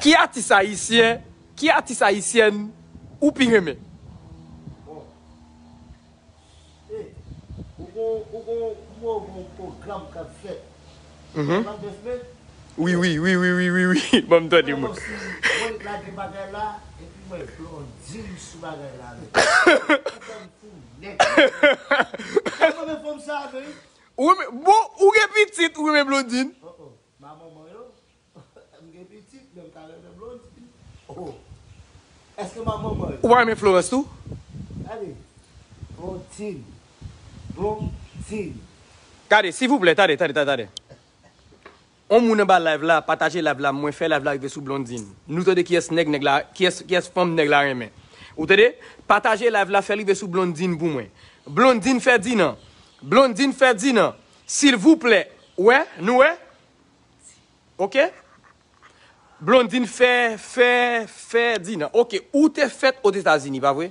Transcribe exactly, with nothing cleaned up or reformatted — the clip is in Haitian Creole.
Ki atis ayisyen, ki atis ayisyèn ou pi renmen? Bon. Hey, ou gon ou gon ou gon pwogram k ap fèt. Mhm. Nan de semaine. Wi, wi, wi, wi, wi, wi, wi. Bon, m tande, Mwen mwen. si mwen lage bagay la, epi mwen Blondine sou bagay la, men. Ou fè m fou nèt. Ou konn fanm sa, men? Ou renmen, bon, ou gen pitit, ou renmen Blondine. Oh, oh. Ma manman yo. M gen pitit, men m ta renmen Blondine. Oh. Èske ma manman yo? Ou pa renmen Florence tou? Gade. Blondine. Blondine. Gade, silvouplè, tande, tande, tande, tande. On moun anba live la, pataje live la, mwen fè live la rive sou Blondine. Nou tande kiyès nèg nèg la, kiyès, kiyès fanm nèg la renmen. Ou tande? Pataje live la, fè rive sou Blondine pou mwen. Blondine Ferdinand. Blondine Ferdinand. Silvouplè. Wè, nou wè? Ok? Blondine Fer, Fer, Ferdinand. Ok, ou te fèt Ozetazini, pa vre?